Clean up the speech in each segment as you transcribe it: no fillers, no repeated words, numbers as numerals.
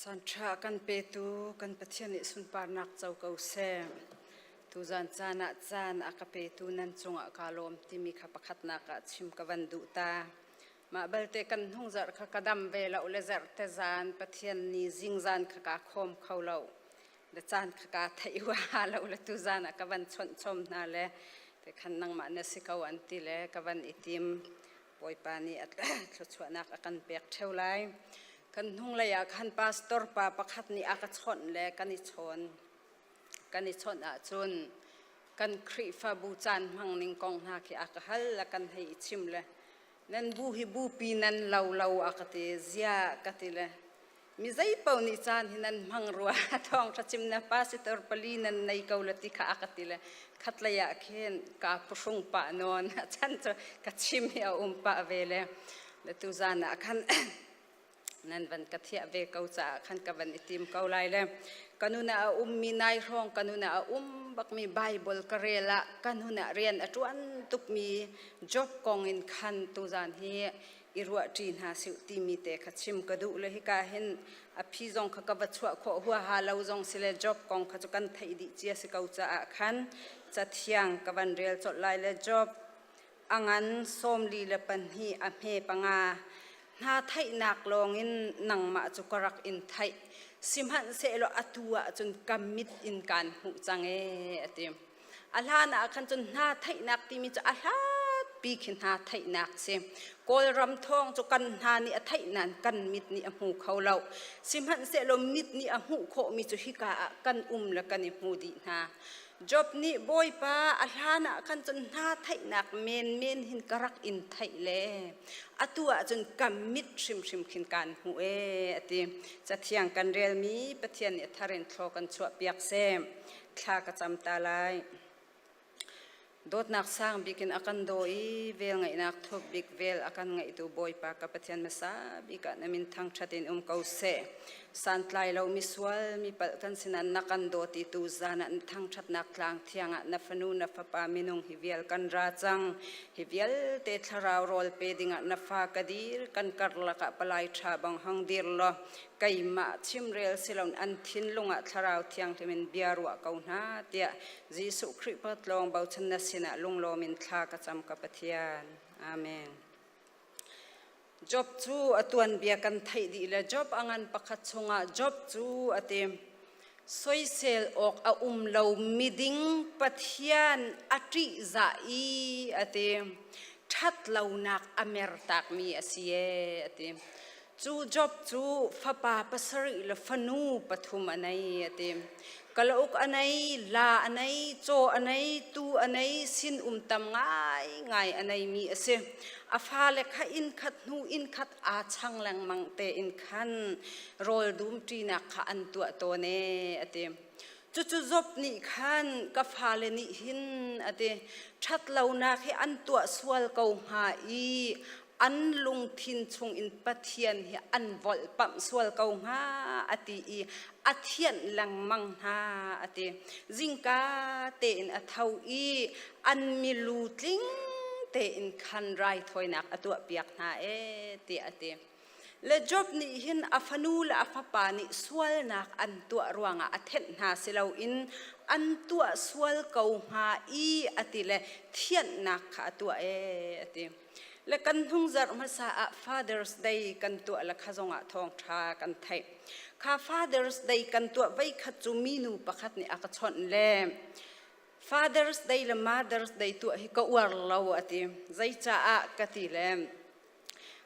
Caan ṭha kan petu kan Pathian nih sunparnak co ko seh. Tuzan caan ah caan a ka petu nan cungah kaa lawm timi kha pakhatnak ah chim ka van duh ta. Mah balte kan hnung zarh kha ka dam ve lo le zarhte zan Pathian ni zingzan kha kaa khawm kho lo. Le caan kha kaa theih huaha lo le tuzan ah ka van chawnh chom hna le te khan nangmah na si ko an ti le ka van i tim. Bawipa nih a thluachuahnak a kan pek ṭheo lai. Kan hnunglei ah khan pastor pa pakhat nih a ka chawnh le kan i chawn. Kan i chawnh ahcun kan Khrihfabu caan hmang ning kong hna khi a ka hal le kan hei i chim le nan bu hi bupi nan lo lo a ka ti zia ka ti le mi zeipaoh nih caan hi nan hmang rua thawngṭha chim na pastor pali nan nei ko la ti kha a ka ti le khatlei ah khin kaa phuhrung pah nawn a chan cu ka chim hi a um pah ve le le tuzan ah khan nan van ka thiah ve ko caah khan ka van i tim ko lai le ka nun ah a ummi nai hrawng ka nun ah a um bakmi Bible ka rel ah ka nun ah rian a ṭuan tukmi job kong in khan tuzan hi i ruahṭi hna sih timi te kha chim ka duh le hika hin a phi zong kha ka va chuah khawh huaha lo zong si le job kong kha cu kan theih dih cia si ko caah khan cathiang ka van rel colh lai le job a ngan 42 a hme panga hna theihnak lawngin nangmah cu ka rak in theih sihmanhsehlaw atu ah cun ka mit in kaan hmuh cang ee a ti. A hlan ah khan cun hna theihnak timi cu a hlatpi khi hna theihnak si. Kawlram thawng cu kan hna nih a theih nain kan mit nih a hmu kho lo. Sihmanhsehlaw mit nih a hmuh khawhmi cu hika ah kan um le kan i hmu dih hna. Job nih Bawipa a hlan ah khan cun hna theihnak menmen hin ka rak in theih le atu ah cun ka mit hrimhrim khin kaan hmuh ee a ti. Cathiang kan relmi Pathian nih a thar in thlaw kan chuahpiak seh. Thla ka cam ta lai. Dawtnak sang bik in a kan daw i vel ngaihnak thuk bik vel a kan ngaihtu Bawipa ka Pathian hmasa bik ah na min thangṭhat in um ko seh. Santlai lo misual mi palh kan sinah na kan daw ti tu zan ah na thangṭhatnak tlang thiang ah na fanu na fapa minung hi vial kan ra cang. Hi vialte thlarau rawl pe dingah na fa ka dir kan karlak ah palai ṭha bang hang dir law keimah chimrel siloin an thinlung ah thlarau thianghlim in bia ruah ko hna tiah Jesuh Khrih patlawng bochan na sinah lunglawm in thla ka cam ka Pathian. Amen. Job cu a tuanbia kan theih dih le Job a ngan pakhat chungah Job cu a ti soisel awk a um lo miding Pathian a ṭihzah i a ti ṭhat lonak a mertakmi a si ee a ti. Cu Job cu fapa pasarih le fanu pathum a nei a ti. Kalauk a nei, la a nei, caw a nei, tuu a nei, sinum tam ngaingai a neimi a si. A fale kha inn khat hnu inn khat aa chang lengmang tein khan rawl dumṭinak kha an tuah tawn ee a ti. Cucu Job nih khan ka fale nih hin a ti, ṭhatlonak hi an tuah sual ko hnga i an lungthin chungin Pathian hi an volhpamh sual ko hnga a ti i a thianh lengmang hna a ti. Zingka tein a tho i an milu tling tein khan raithawinak a tuahpiak hna ee tiah a ti. Le Job nih hin a fanu le a fapa nih sualnak an tuah ruangah a thenh hna si loin an tuah sual ko hnga i a ti le thianhnak kha a tuah ee a ti. Le kan hnung zarh hmasa ah Father's Day kan tuah le kha zongah thawngṭha kan theih. Kha Father's Day kan tuah voikhat cu minu pakhat nih a ka chawnh le Father's Day le Mother's Day tuah hi ka uar lo a ti. Zeicaah ka ti le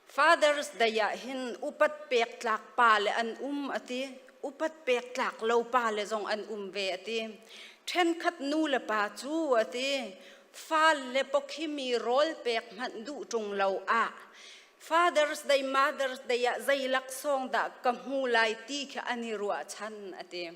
Father's Day ah hin upat pek tlak pa le an um a ti. Upat pek tlak lo pa le zong an um ve a ti. Ṭhenkhat nu le pa cu a ti. Fale pawkhimi rawl pek hmanh duh ṭung lo ah Father's Day, Mother's Day ah zei laksawng dah ka hmu lai ti khi an i ruahchan a ti.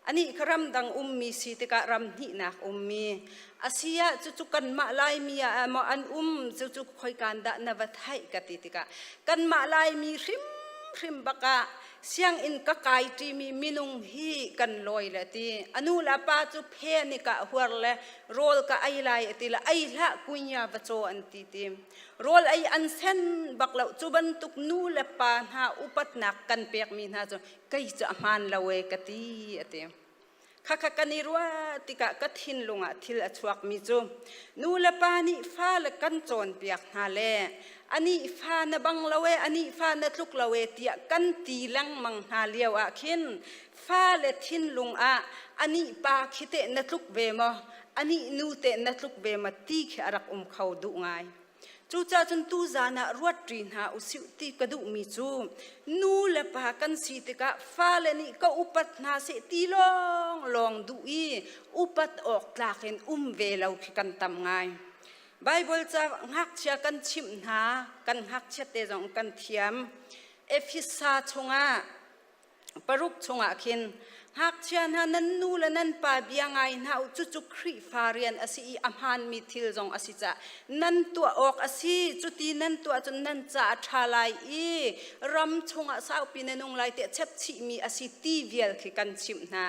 Anih kha ramdang ummi si tikah ram hnihnak ummi a si ah cucu kanmah Laimi ah maw an um cucu khoikan dah na va theih ka ti tikah kanmah Laimi hrimhrim bak ah. Sianginn ka kai ṭimi minung hi kan lawi le ti. A nu le a pa cu phe ni ka huar le rawl ka ei lai a ti le ei hlah kunya va caw an ti ti. Rawl ei an sen bak lo. Cu bantuk nu le pa hna upatnak kan pekmi hna cu kei cu a hmaan lo e ka ti a ti. Khakha kan i ruah tikah ka thinlung ah thil a chuakmi cu nu le pa nih fale kan cawnpiak hna le anih fa na bang lo e, anih fa na tluk lo e tiah kan ti lengmang hna lio ah khin fale thinlung ah anih pa khi teh na tluk ve maw, anih nu teh na tluk ve maw ti khi a rak um kho duh ngai. Cucaah cun tuzaan ah ruat ṭi hna usih ti ka duhmi cu nu le pa kan si tikah fale nih ka upat hna seh ti lawnglawng duh i upat awk tlak in um ve lo khi kan tam ngai. Baibal ca ngakchia kan chimh hna, kan ngakchiat te zong kan thiam. Efesa chungah paruk chungah khin ngakchia hna nan nu le nan pa bia ngai hna u, cucu Khrihfa rian a si i a hmaanmi thil zong a si caah nan tuah awk a si. Cuti nan tuah cun nan ca a ṭha lai i ram chungah saupi na nung lai tiah chepchihmi a si ti vial khi kan chimh hna.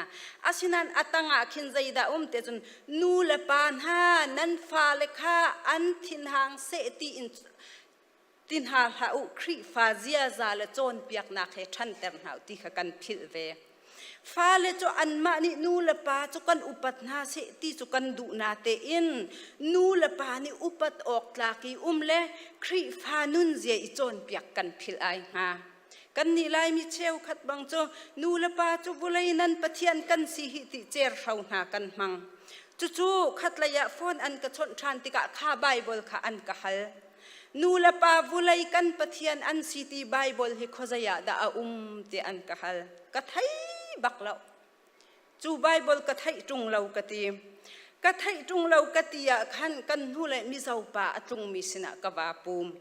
Asinain a tangah khin zeidah um te cun nu le pa hna nan fale kha an thinhang seh tiin ti hna hlah u, Khrihfa ziaza le cawnpiaknak he ṭhanter hna u ti kha kan philh ve. Fale cu anmah nih nu le pa cu kan upat hna seh ti cu kan duh na tein nu le pa nih upat awk tlak i um le Khrihfa nunzia i cawnpiak kan philh ai hnga. Kannih Laimi cheukhat bang cu nu le pa cu vulei nan Pathian kan si hi ti cerhro hna kan hmang. Cucu khatlei ah phone an ka chawnh ṭhan tikah kha Baibal kha an ka hal. Nu le pa vulei kan Pathian an si ti Baibal hi khuazei ah dah a um tiah an ka hal. Ka thei bak lo. Cu Baibal ka theih ṭung lo ka ti. Ka theih ṭung lo ka ti ah khan kan hnu le Mizo pa a tlungmi sinah ka va pum.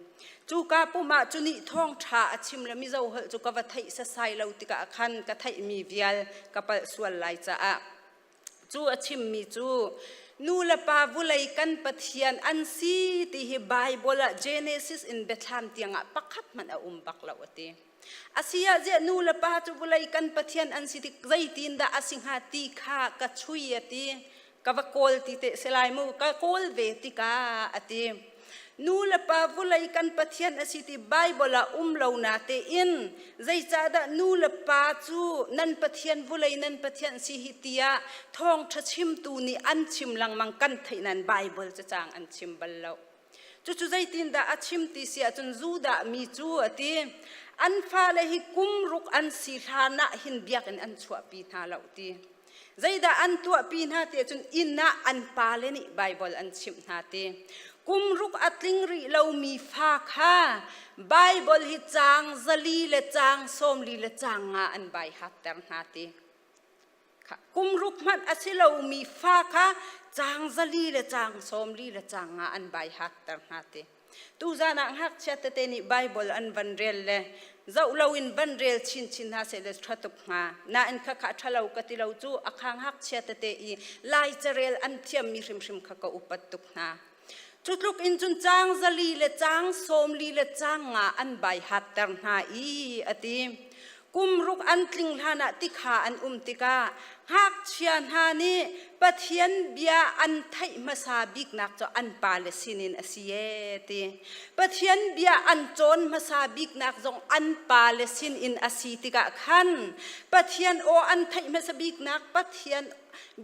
Cu ka pum ah cu nih thawngṭha a chim le Mizo holh cu ka va theih sasai lo tikah khan ka theihmi vial ka palh sual lai caah Cu a chimmi cu nu le pa vulei kan Pathian an si ti hi Bible ah Genesis in Biathlam tiangah pakhat hmanh a um bak lo a ti. Asi ah ziah nu le pa cu vulei kan Pathian an si tik zeitin dah a si hnga ti kha ka chui a ti. Ka va kawl ti te si lai mu, ka kawl ve tikah a ti. Nu le pa vulei kan Pathian a si ti Baibal ah um lo na tein zeicahdah nu le pa cu nan Pathian vulei nan Pathian si hi tiah thawngṭha chimtu nih an chim lengmang kan theih nan Baibal cacang an chim bal lo. Cucu zeitindah a chim ti si ahcun Judah mi cu a ti an fale hi kum ruk an si hlan ah hin biakinn an chuahpi hna lo ti. Zeidah an tuahpi hna ti ahcun inn ah an pale nih Baibal an chimh hna ti. Kum ruk a tling rih lomi fa kha Baibal hi caang 4 le caang 40 le caang 5 an bai hatter hna ti. Kum ruk hmanh a si lomi fa kha caang 4 le caang 40 le caang 5 an bai hatter hna ti. Tuzan ah ngakchia tete nih Baibal an van rel le zoh loin van rel chinchin hna seh le ṭha tuk hnga. Nain khakha ṭha lo ka ti lo cu a kha ngakchia tete i Lai carel an thiammi hrimhrim kha ka upat tuk hna. Cu tluk in cun caang 4 le caang 40 le caang 5 an bai hatter hna i a ti. Kum ruk an tling hlan ah tikha an um tikah ngakchia hna nih Pathian bia an theih hmasa biknak cu an pale sinin a si ee ti. Pathian bia an cawn hmasa biknak zong an pale sinin a si tikah khan Pathian aw an theih hmasa biknak Pathian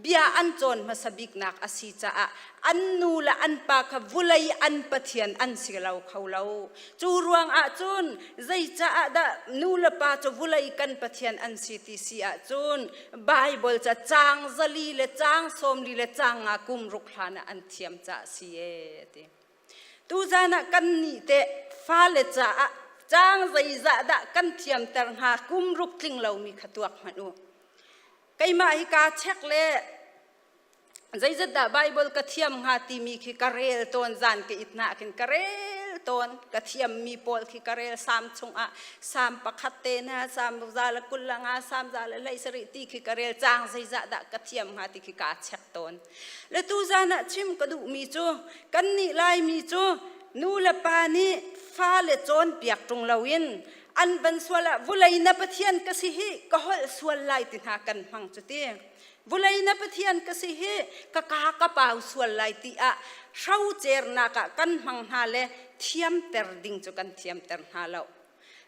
bia an cawn hmasa biknak a si caah an nu le an pa kha vulei an pathian an si lo kho lo. Cu ruangah cun zeicaah dah nu le pa cu vulei kan pathian an si ti si ahcun Baibal ca caang 4 le caang 40 le caang 5 kum ruk hlan ah an thiam caah si ee ti. Tuzan ah kan nih teh fale caah caang zeizah dah kan thiamter hnga kum ruk tling lomi kha tuak hmanh u. Keimah hi kaa check le zeizat dah Bible ka thiam hnga timi khi ka rel tawn zan ka it hna khin ka rel tawn ka thiammi pawl khi ka rel Salm chungah Salm pakhat te na Salm 125 Salm 117 ti khi ka rel caang zeizah dah ka thiam hnga ti khi kaa check tawn le tu zan ah chim ka duhmi cu kannih Laimi cu nu le pa nih fale cawnpiak ṭung loin. An van sual ah vulei na Pathian ka si hi ka holh sual lai ti hna kan hmang cu ti. Vulei na Pathian ka si hi ka ka ka pau sual lai ti ah hrocernak ah kan hmang hna le thiamter ding cu kan thiamter hna lo.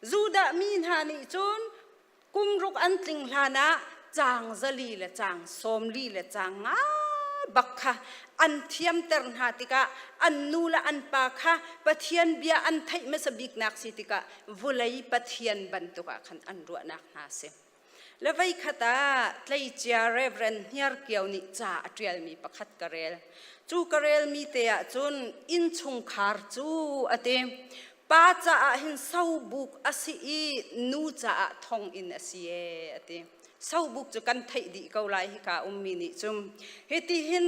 Judah mi hna nih cun kum ruk an tling hlan ah caang zali le caang 40 le caang nga bak kha an thiamter hna tikah an nu le an pa kha Pathian bia an theih hmasa biknak si tikah vulei Pathian bantuk ah khan an ruahnak hna si. Le voikhat ah tleicia Reverend Hniar Kio nih ca a ṭialmi pakhat ka rel. Cu ka relmi te ah cun innchungkhar cu a ti. Pa caah hin sobuk a si i nu caah thonginn a si ee a ti. Sobuk cu kan theih dih ko lai hika ummi nih cun. Hiti hin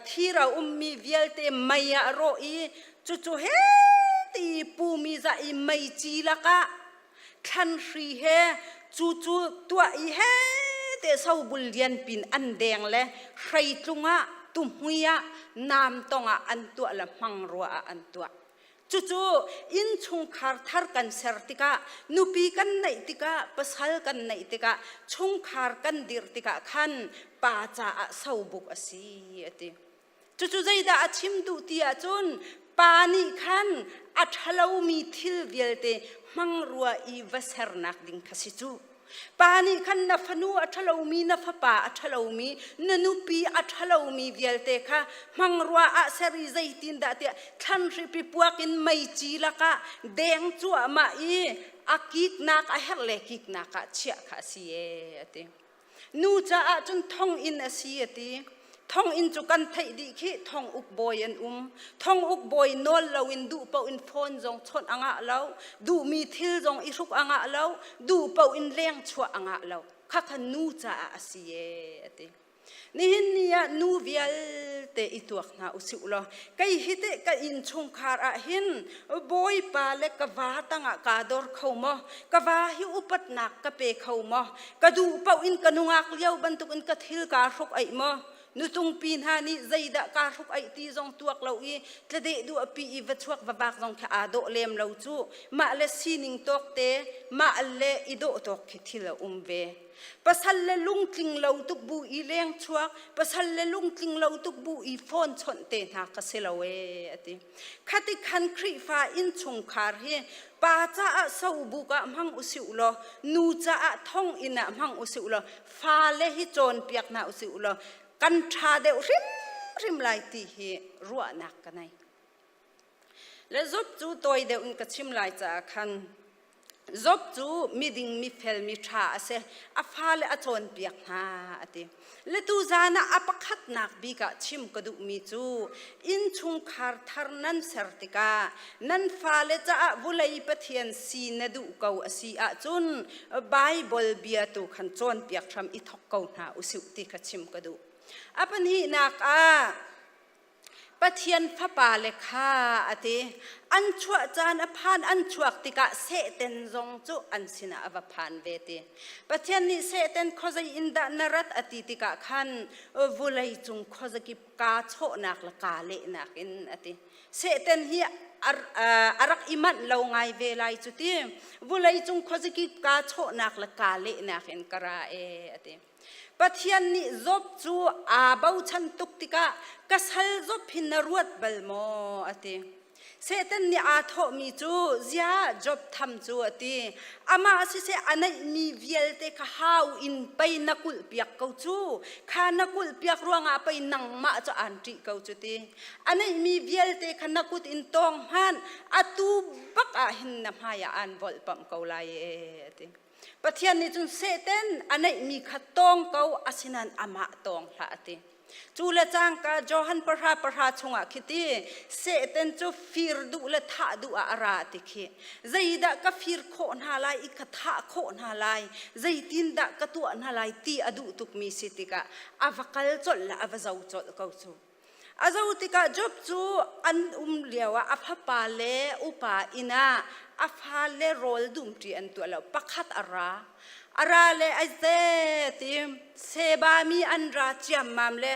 thir a ummi vialte mei ah rawh i cucu he ti pumi zah i meici lakah thlanhri he cu cu tuah i he te sobul lian pin an deng le hreitlung ah tuhmui ah nam tong ah an tuah le hmang rua ah an tuah. Cucu innchungkhar thar kan ser tikah, nupi kan neih tikah, pasal kan neih tikah, chungkhar kan dirh tikah khan pa caah sobuk a si a ti. Cucu zeidah a chim duh ti ahcun pa nih khan a ṭhalomi thil vialte hmang rua i va sernak ding kha si cu. Pa nih khan na fanu a ṭhalomi, na fapa a ṭhalomi, na nupi a ṭhalomi vialte kha hmangrua ah ser i zeitindah tiah thlanhripi puak in meici lakah deng cuahmah i a kiknak a herh le kiknak ah chiah kha a si ee a ti. Nu caah cun thonginn a si a ti. Thonginn cu kan theih dih khi thonguk bawi an um. Thonguk bawi nawl loin duh paoh in phone zong chawnh a ngah lo, duhmi thil zong i hruk a ngah lo, duh paoh in leng chuah a ngah lo. Khakha nu caah a si ee a ti. Nihin ni ah nu vialte i tuak hna usih law kei hi teh ka innchungkhar ah hin bawipa le ka va tangah kaa dor kho maw? Ka va hi upatnak ka pe kho maw? Ka duh paoh in ka nungak lio bantukin ka thil kaa hruk aih maw? Nutungpi hna nih zeidah kaa hruk aih ti zong tuak lo i tladeh duah pi i va chuak va vak zong khi aa dawh lem lo cu. Mah le sining tawk te, mah le i dawh tawk khi thil a um ve. Pasal le lungtling lo tuk bu i leng chuak, pasal le lungtling lo tuk bu i phone chawnh te hna ka si lo ee, a ti. Khati khan Khrihfa innchungkhar hi pa caah sobuk ah hmang usih law, nu caah thonginn ah hmang usih law, fale hi cawnpiak hna usih law, kan ṭha deuh hrimhrim lai ti hi ruahnak ka nei. Le Job cu tawi deuh in ka chim lai caah khan Job cu miding mifel miṭha a si. A fale a cawnpiak hna a ti. Le tuzaan ah a pakhatnak bik ah chim ka duhmi cu innchungkhar thar nan ser tikah nan fale caah vulei Pathian si na duh ko a si ahcun Baibal bia tu khan cawnpiak hram i thok ko hna usih ti kha chim ka duh. A pahnihnak ah Pathian fapale kha a ti. An chuah caan a phan, an chuak tikah Satan zong cu an sinah a va phan ve ti. Pathian nih Satan khuazei in dah na rat a ti tikah khan vulei cung khuazakip kaa chawhnak le kaa lehnak in a ti. Satan hi a rak i manh lo ngai ve lai cu ti. Vulei cung khuazakip kaa chawhnak le kaa lehnak in ka ra e a ti. Pathian nih Job cu aa bochan tuk tikah ka sal Job hi na ruat bal maw? a ti. Satan nih aa thawhmi cu ziah Job tham cu a ti. Amah siseh a neihmi vialte kha hau in pei na kulhpiak ko cu. Kha na kulhpiak ruangah pei nangmah cu aan ṭih ko cu ti. A neihmi vialte kha na kut in tawng hmanh atu bak ah hin na hmaiah aan volhpamh ko lai ee a ti. Pathian nih cun Satan a neihmi kha tawng ko asinain amah tawng hlah a ti. Cu le cangka Johan pahra pahra chungah khi ti Satan cu fir duh le thah duh ah a ra ti khi. Zeidah ka fir khawh hna lai i ka thah khawh hna lai, zeitindah ka tuah hna lai ti a duh tukmi si tikah a va kal colh le a va zo colh ko cu. A zo tikah Job cu an um lioah a fapa le upa inn ah a fale rawl dumṭi an tuah lo. Pakhat a ra. A ra le ai te ti Seba mi an ra ciammam le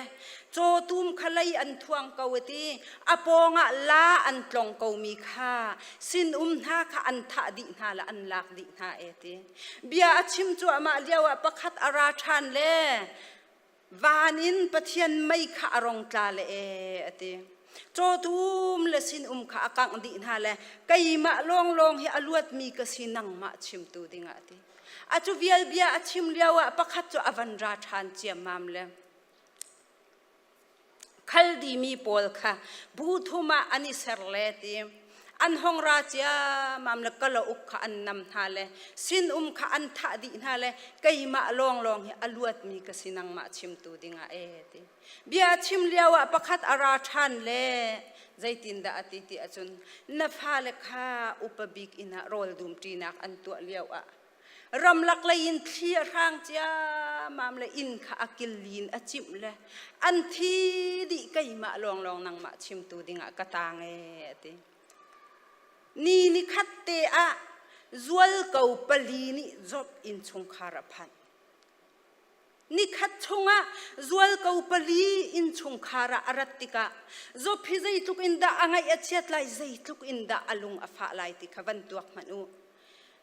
cawtum kha lei an thuang ko ti a pawngah la an tlong ko mi kha sinum hna kha an thah dih hna le an lak dih hna e ti. Bia a chim cuahmah lio ah pakhat a ra ṭhan le van in Pathian mei kha a rong tla le e a ti. Cawtum le sinum kha a kangh dih hna le keimah lawnglawng hi a luatmi ka si nangmah chimtu dingah a ti. A cu vial bia a chim lio ah pakhat cu a van ra ṭhan ciammam le Khaldi mi pawl kha bu thum ah an i ser le ti an hong ra ciammam le kalauk kha an nam hna le sinum kha an thah dih hna le keimah lawnglawng hi a luatmi ka si nangmah chimtu dingah e ti. Bia chim lio ah pakhat a ra ṭhan le zeitindah a ti ti ahcun na fale kha upa bik inn ah rawl dumṭinak an tuah lio ah ramlak lei in thli a hrang ciammam le inn kha a killin a cimh le an thi dih keimah lawnglawng nangmah chimtu dingah ka tang e a ti. Ni ni khat te ah zualko pali nih Job innchungkhar a phanh. Nikhat chungah zualko pali innchungkhar ah a rat tikah Job hi zeitluk in dah a ngaih a chiat lai, zeitluk in dah a lung a fah lai ti kha van tuak hmanh u.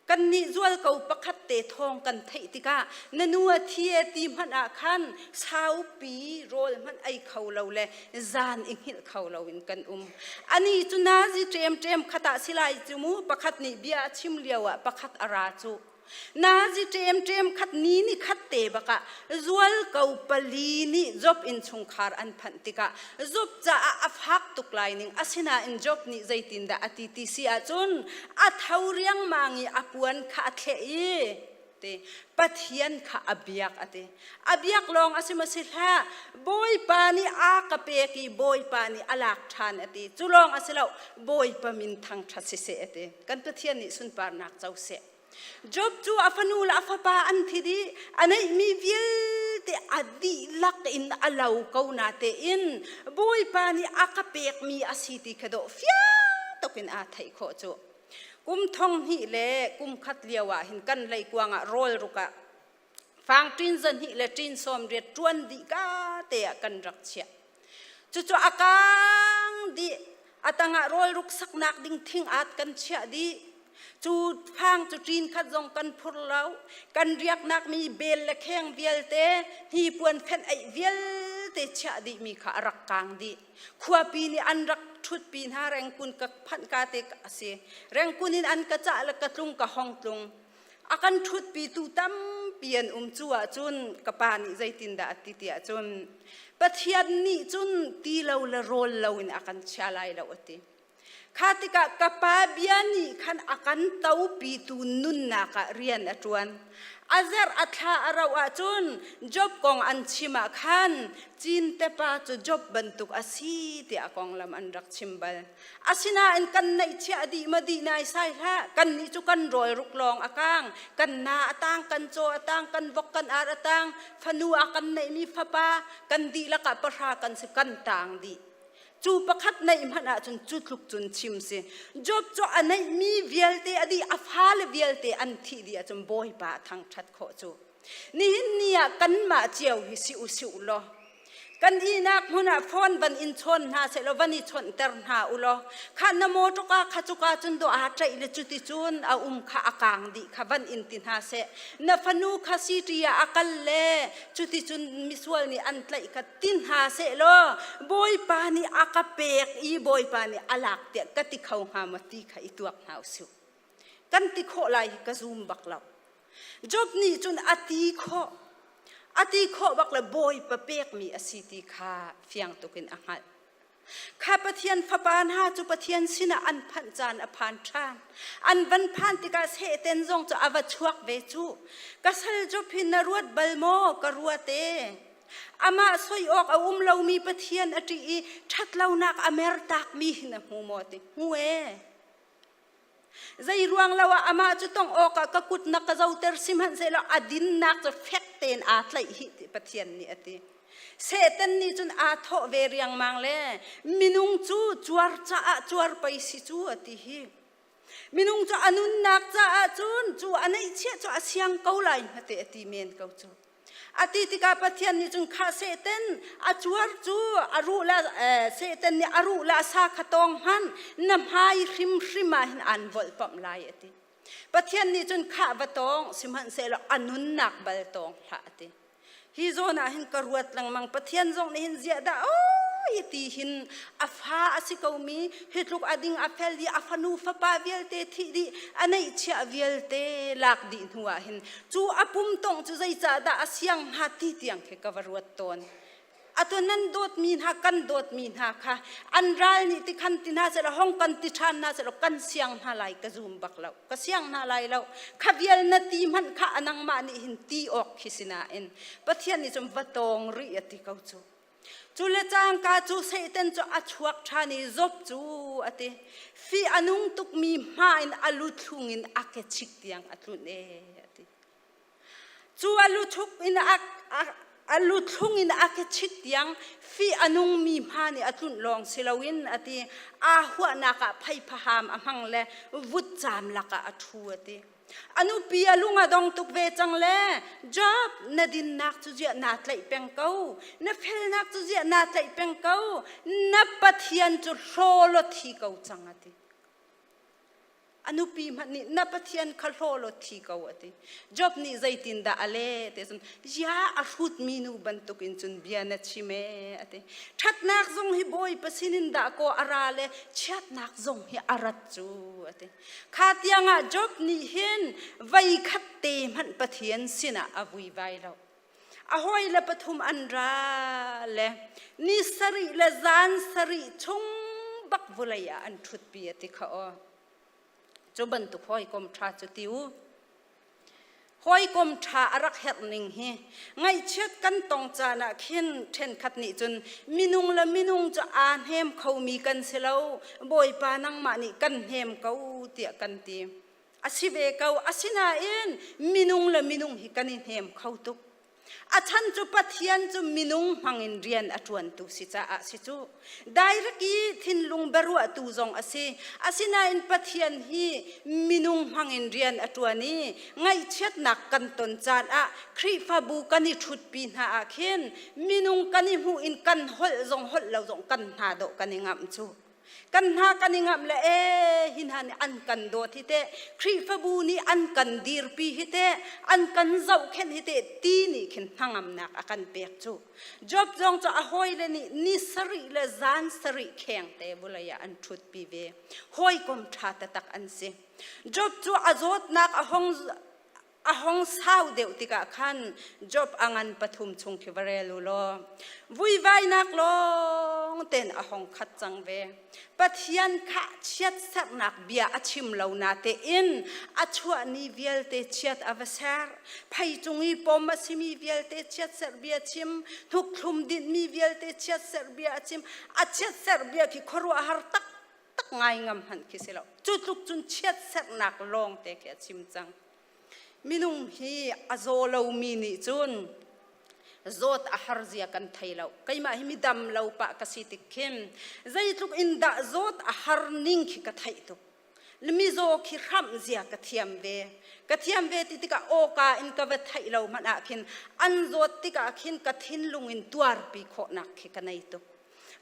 Kannih zualko pakhat te thawng kan theih tikah na nu a thi e ti hmanh ah khan saupi rawl hmanh ei kho lo le zan i hngilh kho lo in kan um. Ani cu nazi ṭemṭem khat ah silai cu mu pakhat nih bia a chim lio ah pakhat a ra cu. Nazi ṭemṭem khat ni ni khat te bakah zualko pali nih Job innchungkhar an phanh tikah Job caah a fak tuk lai ning asinain Job nih zeitindah a ti ti si ahcun a tho riangmang i a puan kha a thleh i ti Pathian kha a biak a ti. A biak lawng a si ma si hlah Bawipa nih a ka pek i Bawipa nih a lak ṭhan a ti. Cu lawng a si lo Bawipa min thangṭhat siseh a ti. Kan Pathian nih sunparnak co seh. Job cu a fanu le a fapa an thi dih. A neihmi vialte a dihlak in a lo ko natein Bawipa nih a ka pekmi a si ti kha dawh fiang tuk in aa theih khawh cu. Kum thong hnih le kum khat lio ah hin kan leikuang ah rawl ruk ah fang ṭin zahnih le ṭin sawm riat ṭuan dih ka te ah kan rak chiah. Cucu a kang dih. A tangah rawl ruk saknak ding thing at kan chiah dih. Cu fang cu ṭin khat zong kan phur lo. Kan riaknak mi bel le kheng vialte, hnipuan fenh eih vialte chiah dihmi kha a rak kang dih. Khuapi nih an rak ṭhutpi hna rengkun ka phanh ka te a si. Rengkun in an ka cah le ka tlung ka hong tlung. A kan ṭhutpitu tampi an um cu ahcun ka pa nih zeitindah a ti ti ahcun Pathian nih cun ti lo le rawl lo in a kan chia lai lo a ti. Kha tikah ka pa bia nih khan a kan topitu nunnak ah rian a ṭuan. A zerh a thla a rauh ahcun Job kong an chim ah khan Cinte pa cu Job bantuk a si tiah konglam an rak chim bal. Asinain kan neihchiah dih ma dih nai sai hlah. Kannih cu kan rawl ruk lawng a kang. Kan na a tang, kan caw a tang, kan vok kan ar a tang, fanu a kan neihmi fapa kan dihlak ah pahra kan si kan tang dih. Cu pakhat neih hmanh ahcun cu tluk cun chim si. Job cu a neihmi vialte a dih, a fale vialte an thih dih ahcun Bawipa a thangṭhat khawh cu. Nihin ni ah kanmah cio hi si u si u law kan ihnak hmun ah phone van in chawn hna sehlaw van i chawnhter hna u law kha na mawṭawka kha cuka cun dawh aa ṭaih le cuti cun a um kha a kaang dih kha van in ti hna seh na fanu kha city ah a kal le cuti cun misual nih an tlaih kha ti hna seh law Bawipa nih a ka pek i Bawipa nih a lak tiah ka ti kho hnga maw ti kha i tuak hna usih kan ti khawh lai hi ka zum bak lo Job nih cun a ti khawh a ti khawh bak le Bawipa pekmi a si ti kha fiang tuk in a hngalh Kha Pathian fapa hna cu Pathian sinah an phanh caan a phan ṭhan. An van phan tikah Satan zong cu a va chuak ve cu. Ka sal Job hi na ruat bal maw? Ka ruat e. Amah soi awk a um lomi Pathian a ṭih i ṭhatlonak a mertakmi hi na hmu maw? Ti hmu e. Zei ruang lo ah amah cu tongh awkah ka kut na ka zoter sihmanhsehlaw a dinnak cu fek tein aa tlaih hih ti Pathian nih a ti. Satan nih cun aa thawh ve riangmang le minung cu cuar caah cuar pei si cu a ti hi. Minung cu a nunnak caah cun cu a neihchiah cu a siang ko lai hmate a ti men ko cu. A ti tikah Pathian nih cun kha Satan a cuar cu a ruh la Satan nih a ruh la sa kha tawng hmanh na hmai hrimhrim ah hin an volhpamh lai a ti. Pathian nih cun khah va tawng sihmanhsehlaw a nunnak bal tawng hlah a ti. Hi zawn ah hin ka ruat lengmang Pathian zong nih hin ziah dah oi ti hin a fa a si komi hi tluk a ding a fel i a fanu fapa vialte thih dih a neihchiah vialte lak dih hnu ah hin cu a pum tongh cu zeicahdah a siang hnga ti tiang khi ka va ruat tawn. Atu nan dawtmi hna kan dawtmi hna kha an ral nih ti khan ti hna seh hong kan ti ṭhan hna seh kan siang hna lai ka zum bak lo ka siang hna lai lo kha vial na ti hmanh kha a nangmah nih hin ti awk khi si nain Pathian nih cun va tawng rih a ti ko cu. Cu le cangka cu Satan cu a chuak ṭhan i Job cu a ti. Fih a nung tukmi hma in a lu thlung in a ke chik tiang a tlunh e a ti. Cu a lu thuk in a lu thlung in a ke chik tiang fih a nungmi hma nih a tlunh lawng si loin a ti. Aa huahnak ah pheiphaham a hmang le vutcaam lakah a ṭhu a ti. A nupi a lung a dong tuk ve cang le Job na dinnak cu ziah naa tlaih peng ko na felnak cu ziah naa tlaih peng ko na Pathian cu hlaw law thi ko cang a ti. A nupi hmanh nih na Pathian kha hlaw law thi ko a ti. Job nih zeitindah a leh ti cun ya a hrutmi nu bantukin cun bia na chim ee a ti. Ṭhatnak zong hi Bawipa sinin dah kaw a ra le chiatnak zong hi a rat cu a ti. Kha tiangah Job nih hin voi khat te hmanh Pathian sinah a vuivai lo. A hawile pathum an ra le ni sarih le zan sarih chung bak vawlei ah an ṭhutpi a ti kha aw. Cu bantuk hawikom ṭha cu ti u. Hawikom ṭha a rak herh ning hi ngaihchiat kan tong caan ah khin ṭhenkhat nih cun minung le minung cu aa hnem khomi kan si lo Bawipa nangmah nih kan hnem ko tiah kan ti. A si ve ko. Asinain minung le minung hi kan i hnem kho tuk. A chan cu Pathian cu minung hmangin rian a ṭuantu si caah si cu. Direct i thinlung biaruahtu zong a si. Asinain Pathian hi minung hmangin rian a ṭuan i ngaihchiatnak kan ton caan ah Khrihfabu kan i ṭhutpi hna ah khin minung kan i hmuh in kan holh zong holh lo zong kan hna dawh kan i ngamh cu. Kan hna kan i ngamh le ee hi hna nih an kan dawt hi teh Khrihfabu nih an kan dirpi hi teh an kan zohkhenh hi teh ti nih khin hnangamnak a kan pek cu. Job zong cu a hawile nih ni sarih le zan sarih kheng te vulei ah an ṭhutpi ve. Hawikom ṭha taktak an si. Job cu a zawtnak a hong a hong sau deuh tikah khan Job a ngan pathum chung khi va rel u law vuivainak lawng ten a hong khat cang ve. Pathian kha chiatserhnak bia a chim lo natein a chuah ni vialte chiat a va ser. Phei cung i pom a simi vialte chiatserh bia chim, hnukthlum dinhmi vialte chiatserh bia a chim. A chiatserh bia khi khuaruahhar tak tak ngai ngam hmanh khi si lo. Cu tluk cun chiatserhnak lawng te khi a chim cang. Minung hi a zaw lomi nih cun zawt a har zia kan thei lo. Keimah hi midam lo pah ka si tik khin zeitluk in dah zawt a har ning khi ka theih tuk. Mizaw khi hramh zia ka thiam ve. Ka thiam ve ti tikah awka in ka va theih lo hmanh ah khin an zawt tikah khin ka thinlung in tuarpi khawhnak khi ka nei tuk.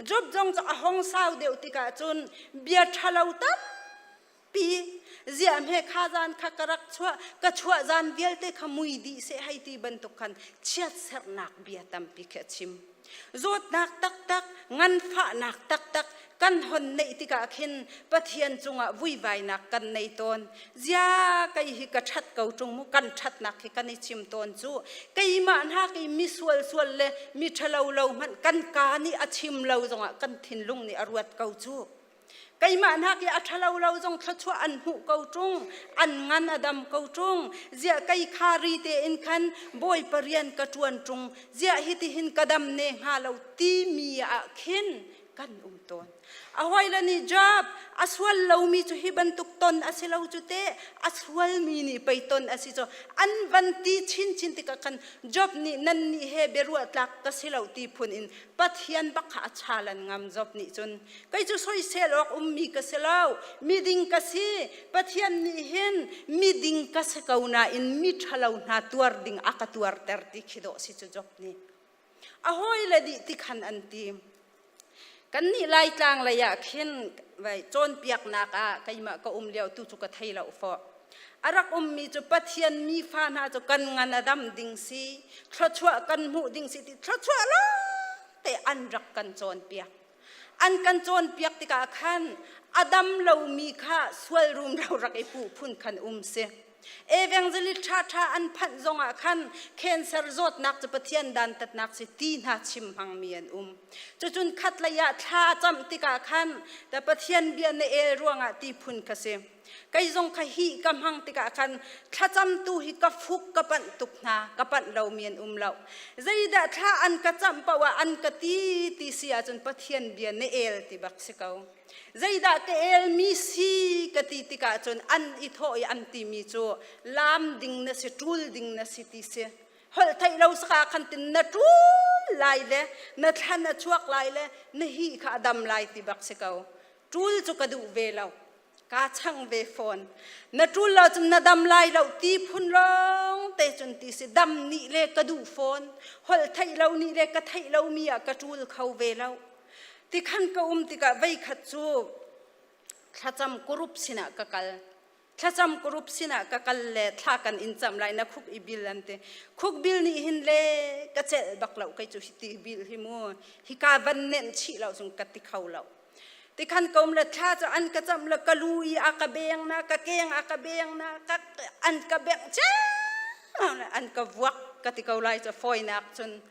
Job zong cu a hong sau deuh tikah cun bia ṭhalo tampi ziah hme kha zan kha ka rak chuah ka chuah zan vialte kha mui dih seh hei ti bantuk khan chiatserhnak bia tampi khi a chim. Zawtnak taktak, nganfahnak taktak kan hon neih tikah khin Pathian cungah vuivainak kan nei tawn. Zia kei hi ka ṭhat ko ṭung mu kan ṭhatnak hi kan i chim tawn cu keimah hna kei mi sual sual le mi ṭhalo lo hmanh kan kaa nih a chim lo zongah kan thinlung nih a ruat ko cu. Keimah hna khi a ṭhalo lo zong thluachuah an hmuh ko ṭung, an ngan a dam ko ṭung. Ziah kei kha ri tein khan Bawipa rian ka ṭuan ṭung, ziah hitihin ka dam ne hnga lo timi ah khin Kan um tawn. A hawile nih Job a sual lomi cu hi bantuk ton a si lo cu te, a sualmi nih pei ton a si cu an van ti chinchin tikah khan Job nih nan nih he biaruah tlak ka si lo ti phun in Pathian bak kha a chalan ngam. Job nih cun kei cu soisel awk ummi ka si lo, miding ka si. Pathian nih hin miding ka si ko nain mi ṭhalo hna tuar ding a ka tuarter ti khi dawh si cu Job nih. A hawile dih ti khan an ti. Kannih Laitlang lei ah khin vai cawnpiaknak ah keimah ka um lio tu cu ka thei lo fawh. A rak ummi cu Pathian mi fa hna cu kan ngan a dam ding si, thluachuah kan hmuh ding si ti thluachuah lawngte an rak kan cawnpiak. An kan cawnpiak tikah khan a dam lomi kha sual rumro rak i puh phun khan um si. Evangelist ṭhaṭha an phanh zongah khan cancer zawtnak cu Pathian dantatnak si ti hna chim hmangmi an um. Cucun khatlei ah thla a cam tikah khan ta Pathian bia na el ruangah ti phun ka si. Kei zong kha hi ka hmang tikah khan thlacamtu hi ka fuk ka panh tuk hna, ka panh lomi an um lo. Zeidah thla an ka camh paoh ah an ka ti ti si ahcun Pathian bia na el ti bak si ko. Zeidah ka elmi si ka ti tikah cun an i thawh i an timi cu laam ding na si, ṭul ding na si ti si. Holh theih lo saka khan tin na ṭul lai le na thlan a chuak lai le na hi kha a dam lai ti bak si ko. Ṭul cu ka duh ve lo. Kaa chang ve fawn. Na ṭul lo cun na dam lai lo ti phun lawng te cun ti si. Dam nih le ka duh fawn. Holh theih lo nih le ka theih lomi ah ka ṭul kho ve lo. Tikhan ka um tikah veikhat cu thlacam kurup sinah ka kal. Thlacam kurup sinah ka kal le thla kan in cam lai na khuk i bil an ti. Khuk bil nih hin le ka celh bak lo kei cu hi ti bil hi mu hika van nenh chih lo zung ka ti kho lo. Tikhan ka um le thla cu an ka cam le ka lu i a ka beng na ka keng a ka beng na ka an ka bengh ciammam le an ka vuak ka ti ko lai cu fawinak cun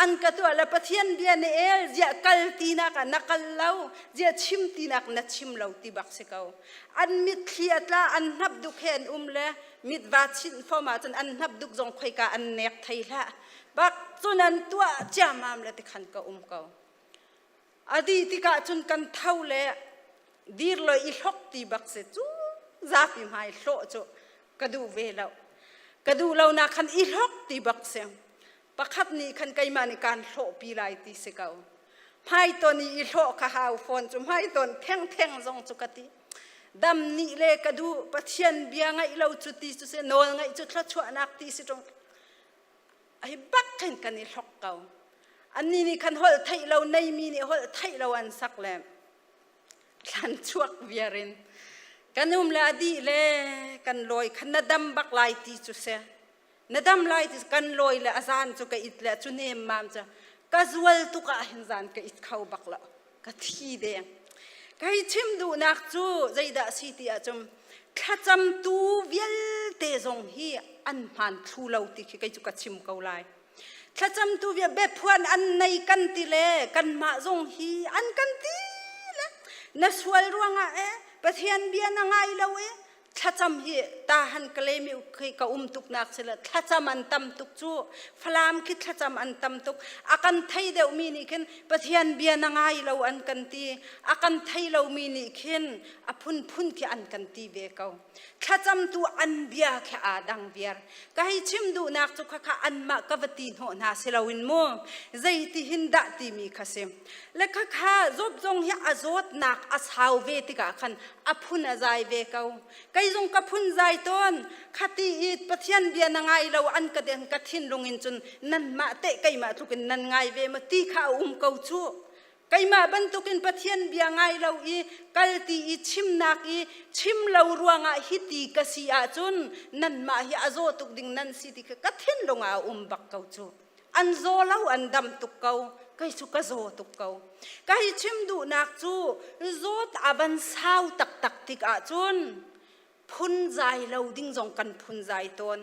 an ka tuah le Pathian bia na el ziah kal tinak ah na kal lo, ziah chim tinak na chim lo ti bak si ko. An mitthli a tla, an hnap duk he an um le mit va chinh fom ahcun an hnap duk zong khoika an nek thei hlah bak cun an tuah ciamam le tikhan ka um ko. A di tikah cun kan tho le dir lo i hlok ti bak si cu zapi hmai hlawh cu ka duh ve lo. Ka duh lo nak khan i hlok ti bak si. Pakhat nih khan keimah nih kaan hlawhpi lai ti si ko. Hmaitonh i i hlawh ka hau fawn cu hmaitonh thengtheng zong cu ka ti. Dam nih le ka duh Pathian bia ngaih lo cu ti cu si nawl ngaih cu thluachuahnak ti si ṭung. Hi bak khin kan i hlok ko. Annih nih khan holh theih lo neimi nih holh theih lo an sak le thlan chuak viar in kan um le a dih le kan lawi khan na dam bak lai ti cu si. Na dam lai ti kan lawi le a zan cu ka it le cu nem mam cu ka zual tuk ah hin zan ka it kho bak lo, ka thi deng. Kai chim duhnak cu zeidah si ti ahcun thlacamtu vialte zong hi an hmaan thlu lo ti khi kei cu ka chim ko lai. Thlacamtu vial biaphuan an nei kan ti le kanmah zong hi an kan ti le na sual ruangah e Pathian bia na ngai lo e thlacam hi tahan kalemi khi ka um tuk nak si le thlacam an tam tuk cu Falam khi thlacam an tam tuk. A kan thei deuh mi nih khin Pathian bia na ngai lo an kan ti, a kan thei lo mi nih khin a phunphun khi an kan ti ve ko. Thlacam tu an bia khi aa dang viar. Ka hei chim duhnak cu khakha anmah ka va ti hnawh hna si loin mu zeiti hin dah timi kha si le khakha Job zong hi a zawtnak a sau ve tikah khan a phun a zai ve ko. Kei zong ka phun zai tawn. Khati i Pathian bia na ngai lo an ka den ka thinlung in cun nanmah teh keimah tluk in nan ngai ve ma ti kha a um ko cu. Keimah bantukin Pathian bia ngai lo i kal ti i chimnak i chim lo ruangah hiti ka si ahcun nanmah hi a zaw tuk ding nan si ti kha ka thinlung ah a um bak ko cu. An zaw lo, an dam tuk ko, kei cu ka zaw tuk ko. Ka hi chim duhnak cu zawt a van sau taktak tik ahcun phunzai lo ding zong kan phunzai tawn.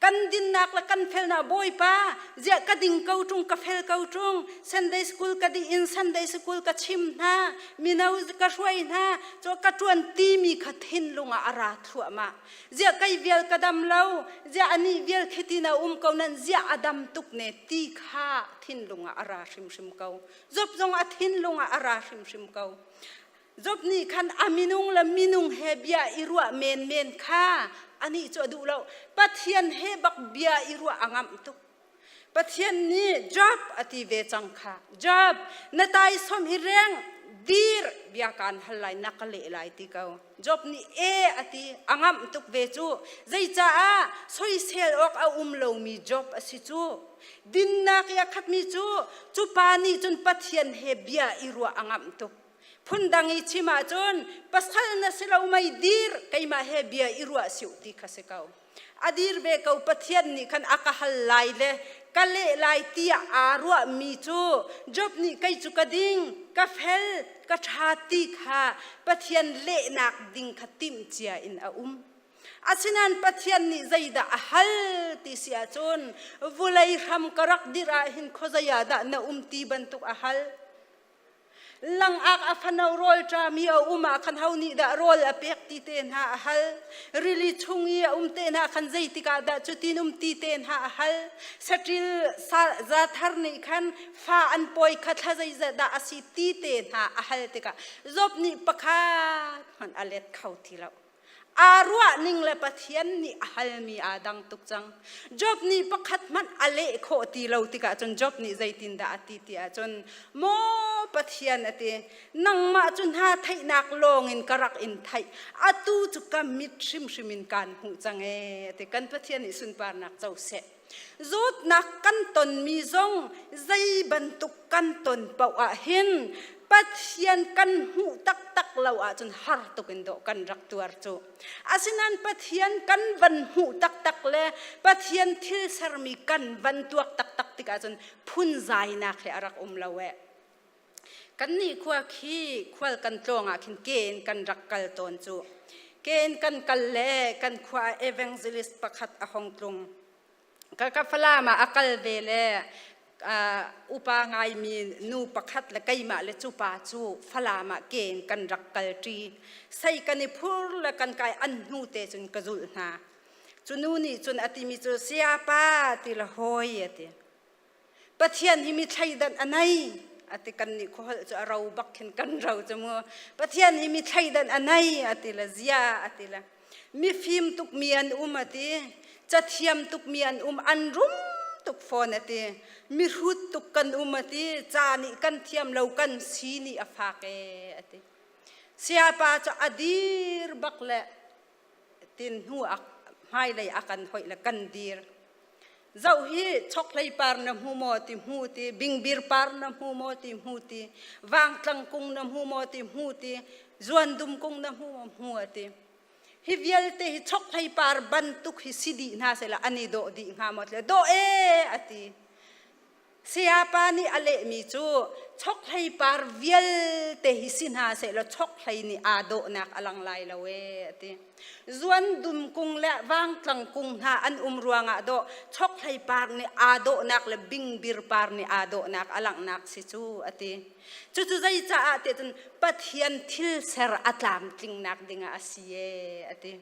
Kan dinnak le kan felnak Bawipa, ziah ka ding ko ṭung ka fel ko ṭung, Sunday school ka dih in Sunday school ka chim hna, mino ka hruai hna, cu ka ṭuan timi kha thinlung ah a ra thluahmah. Ziah kei vial ka dam lo, ziah anih vial khi na um ko nan ziah a dam tuk ne ti kha thinlung ah a ra hrimhrim ko. Job zong a thinlung ah a ra hrimhrim ko. Job nih khan a minung le minung he bia i ruah menmen kha anih cu a duh lo. Pathian he bak bia i ruah a ngamh tuk. Pathian nih Job a ti ve cang kha. Job, na taisom i reng, dir, bia kaan hal lai, na ka leh lai ti ko. Job nih e a ti, a ngamh tuk ve cu. Zeicaah soisel awk a um lomi Job a si cu. Dinnak i a khatmi cu, cu pa nih cun Pathian he bia i ruah a ngamh tuk. Phundang i chim ahcun pasal na si lo mei dir keimah he bia i ruah siu ti kha si ko. A dir ve ko Pathian nih khan a ka hal lai le ka leh lai tiah aa ruahmi cu Job nih kei cu ka ding, ka fel, ka ṭha ti kha Pathian lehnak ding kha timhcia in a um. Asinain Pathian nih zeidah a hal ti si ahcun vulei hram ka rak dirh ah hin khuazei ah dah na um ti bantuk a hal. Langak a fano rawl ṭami a um ah khan ho nih dah rawl a pek ti te hna a hal. Rili chung i a um te hna khan zeitik ah dah cutin um ti te hna a hal. Saṭil zathar nih khan fa an pawi kha thla zeizat dah a si ti te hna a hal tikah Job nih pakhat hmanh a let kho ti lo. Aa ruah ning le Pathian nih a halmi aa dang tuk cang. Job nih pakhat hmanh a leh khawh ti lo tikah cun Job nih zeitindah a ti ti ahcun maw Pathian a ti nangmah cu hna theihnak lawngin ka rak in theih atu cu ka mit hrimhrim in kaan hmuh cang ee a ti kan Pathian nih sunparnak co seh. Zawtnak kan tonmi zong zei bantuk kan ton paoh ah hin Pathian kan hmuh taktak lo ahcun har tuk in dawh kan rak tuar cu. Asinain Pathian kan van hmuh taktak le Pathian thil sermi kan van tuak taktak tikah cun phunzainak hi a rak um lo eh. Kannih khua khi khual kan tlawng ah khin ke in kan rak kal tawn cu. Ke in kan kal le kan khua ah evangelist pakhat a hong tlung. Ka ka Falam ah a kal ve le upa ngaimi nu pakhat le keimah le cu pa cu Falam ah ke in kan rak kal ṭi. Sei kan i phur le kan kai an hnu te cun ka zulh hna. Cu nu nih cun a timi cu sayapa ti le hawi a ti. Pathian hi mi thleidan a nei a ti kan nih khuaholh cu a ro bak khin kan ro cu mu Pathian hi mi thleidan a nei a ti le zia a ti le mifim tuk mi an um a ti cathiam tuk mi an um an rum tuk fawn a ti mihrut tuk kan um a ti ca nih kan thiam lo kan si nih a fak e a ti siapa cu a dir bak le tin hnu a hmailei a kan hoih le kan dir zoh hi chokhlei par na hmu maw ti hmu ti bingbir par na hmu maw ti hmu ti vangtlang kung na hmu maw ti hmu ti zuandum kung na hmu maw hmu a ti hi vialte hi chokhlei par bantuk hi si dih hna sehla an i dawh dih hnga maw tle dawh e a ti Sayapa nih a lehmi cu chokhlei par vialte hi si hna sehlaw chokhlei nih aa dawhnak a lang lai lo ee a ti. Zuan dum kung le vangtlang kung hna an um ruangah dawh chokhlei par nih aa dawhnak le bingbir par nih aa dawhnak a langhnak si cu a ti. Cucu zeicaah tiah cun Pathian thil ser a tlamtlingnak dingah a si ee a ti.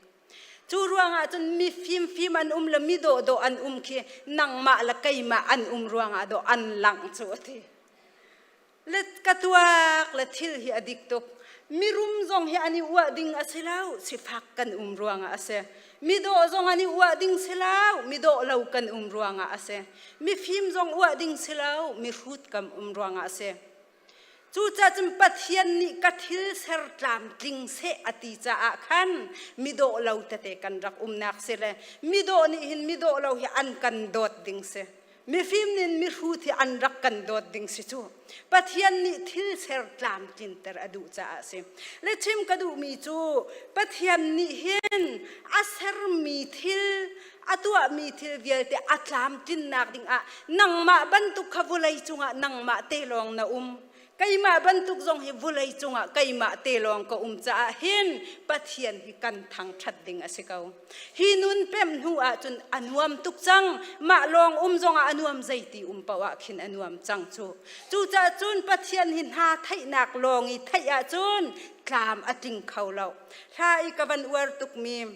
Cu ruangah cun mi fimfim an um le mi dawhdawh an um khi nangmah le keimah an um ruangah dawh an langh cu a ti. Le ka tuak le thil hi a dik tuk. Mirum zong hi an i uah ding a si lo, sifak kan um ruangah a si. Midawh zong an i uah ding si lo, midawh lo kan um ruangah a si. Mifim zong uah ding si lo, mihrut kan um ruangah a si. Cucaah cun Pathian nih ka thil ser tlamtling seh a ti caah khan midawh lo tete kan rak umnak si le midawh nih hin midawh lo hi an kan dawt ding si. Mifim nih mihrut hi an rak kan dawt ding si cu. Pathian nih thil ser tlamtlinter a duh caah a si. Le chim ka duhmi cu Pathian nih hin a sermi thil a tuahmi thil vialte a tlamtlinnak dingah nangmah bantuk kha vawlei cungah nangmah te lawng na um. Keimah bantuk zong hi vulei cungah keimah te lawng ka um caah hin Pathian hi kan thangṭhat ding a si ko. Hi nun pemh hnu ahcun a nuam tuk cang. Mah lawng um zongah a nuam zeiti um paoh ah khin a nuam cang cu. Cucaah cun Pathian hi hna theihnak lawng i theih ahcun tlam a tling kho lo. Hla i ka van uar tukmi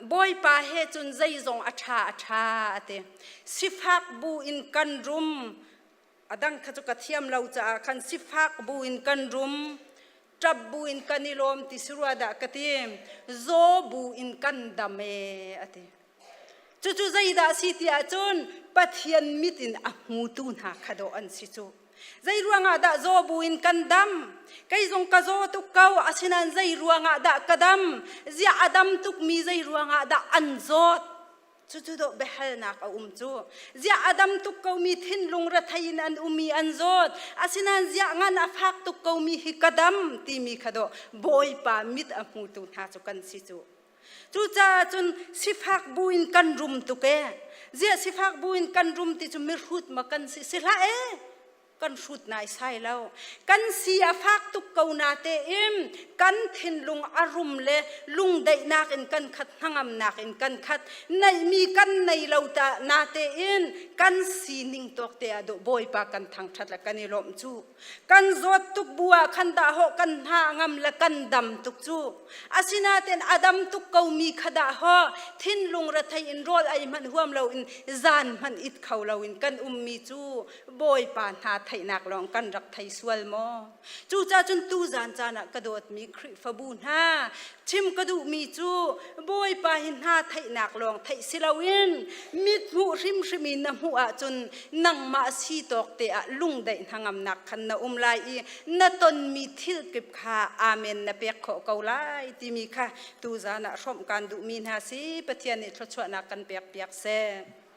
Bawipa he cun zeizong a ṭha a ṭha a ti. Sifak bu in kan rum a dang kha cu ka thiam lo caah khan sifak bu in kan rum ṭap bu in kan i lawm ti si rua dah ka ti zaw bu in kan dam e a ti cucu zeidah si ti ahcun Pathian mit in a hmutu hna kha dawh an si cu zei ruangah dah zaw bu in kan dam kei zong ka zaw tuk ko asinain zei ruangah dah ka dam ziah a dam tukmi zei ruangah dah an zawt Cucu dawh biahalnak a um cu. Ziah a dam tuk komi thinlung rethei in an um i an zawt. Asinain ziah ngan a fak tuk komi hi ka dam timi kha dawh Bawipa mit a hmutu hna cu kan si cu. Cucaah cun sifak bu in kan rum tuk ee. Ziah sifak bu in kan rum ti cu mihrut ma kan si si hlah ee. Kan hrut naisai lo. Kan si a fak tuk ko na tein kan thinlung a rum le lungdaihnak in kan khat hnangamnak in kan khat neihmi kan nei lo ta na tein kan sining tawk te ah Bawipa kan thangṭhat le kan i lawmh cu. Kan zawt tuk bu ah khan dah hawh kan hna ngam le kan dam tuk cu. Asinain a dam tuk komi kha dah haw thinlung rethei in rawl ei hmanh huam loin zan hmanh it kho loin kan ummi cu Bawipa hna theihnak lawng kan rak thei sual maw? Cucaah cun tuzan caan ah ka dawtmi Khrihfabu hna, chim ka duhmi cu Bawipa hi hna theihnak lawng theih si loin mithmuh hrimhrim in na hmuh ahcun nangmah si tawk te ah lungdaih hnangamnak khan na um lai i na tonmi thil kip kha amen na pek khawh ko lai timi kha tuzan ah hrawmh kaan duhmi hna si. Pathian nih thluachuahnak kan pek piak seh.